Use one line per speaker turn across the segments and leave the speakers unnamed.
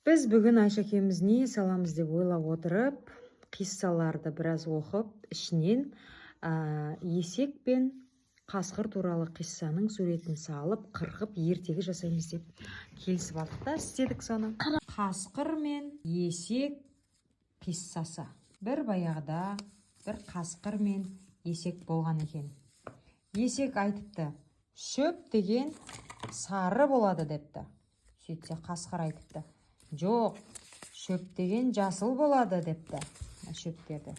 Біз бүгін Айша екеуміз не саламыз деп ойлап отырып, қиссаларды біраз оқып, ішінен есек пен қасқыр туралы қиссаның суретін салып, қырқып, ертегі жасаймыз деп келісіп алдық та, істедік соны. Қасқыр мен есек қиссасы. Бір баяғыда бір қасқыр мен есек болған екен. Есек айтыпты: «Шөп деген сары болады», – депті. Сөйтсе, қасқыр айтыпты: «Жоқ, шөп деген жасыл болады», – депті мына шөптерді.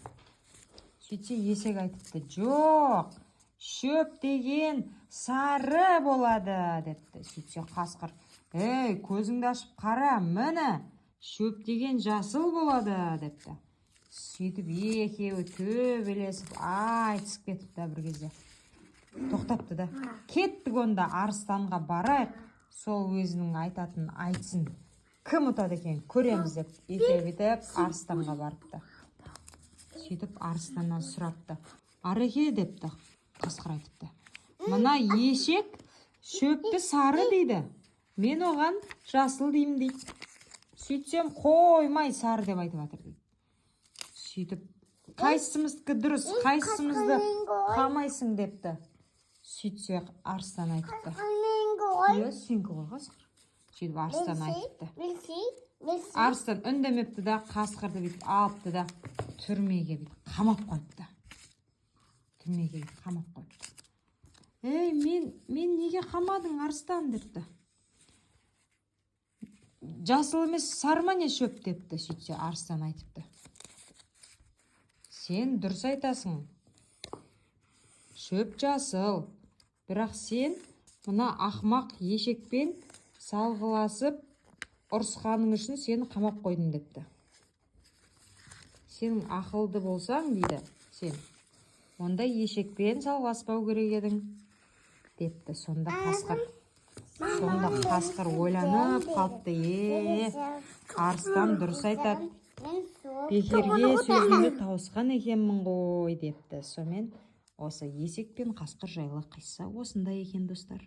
Сөйтсе, есек айтыпты: «Жоқ, шөп деген сары болады», – депті. Сөйтсе, қасқыр: «Ей, көзіңді ашып қара, міне, шөп деген жасыл болады», – депті. Сөйтіп екеуі төбелесіп, айтысып кетіпті. Бір кезде тоқтапты да: «Кеттік онда, арыстанға барайық, сол өзінің айтатынын айтсын, кім ұтады екен, көреміз», – деп екеуі бүйтіп арыстанға барыпты. Сөйтіп арыстаннан сұрапты: «Ареке, – депті қасқыр, айтыпты, – мына ешек шөпті сары дейді, мен оған жасыл деймін дейді. Сөйтсем, қоймай сары деп айтып жатыр дейді. Сөйтіп қайсымыздікі дұрыс, қайсымызды қамайсың?» – депті. Сөйтсе, арыстан айтыпты: «Иә, сенікі ғой, қасқыр». Сөйтіп арыстан айтыпты. Арыстан үндемепті да, қасқырды бүйтіп алыпты да, түрмеге бүйтіп қамап қойыпты. Түрмеге бүйтіп қамап қойыпты. «Ей, мен неге қамадың, арыстан?» – депті. «Жасыл емес, сары ма, не шөп?» – депті. Сөйтсе, арыстан айтыпты: «Сен дұрыс айтасың, шөп жасыл, бірақ сен мына ақымақ ешекпен салғыласып ұрысқаның үшін сені қамап қойдым», – депті. «Сенің ақылды болсаң, – дейді, – сен онда ешекпен салғыласпау керек едің», – депті. Сонда қасқыр ойланып қалыпты: «Е, арыстан дұрыс айтады, бекерге сөзімді тауысқан екенмін ғой», – депті. Сонымен, осы есек пен қасқыр жайлы қисса осындай екен, достар.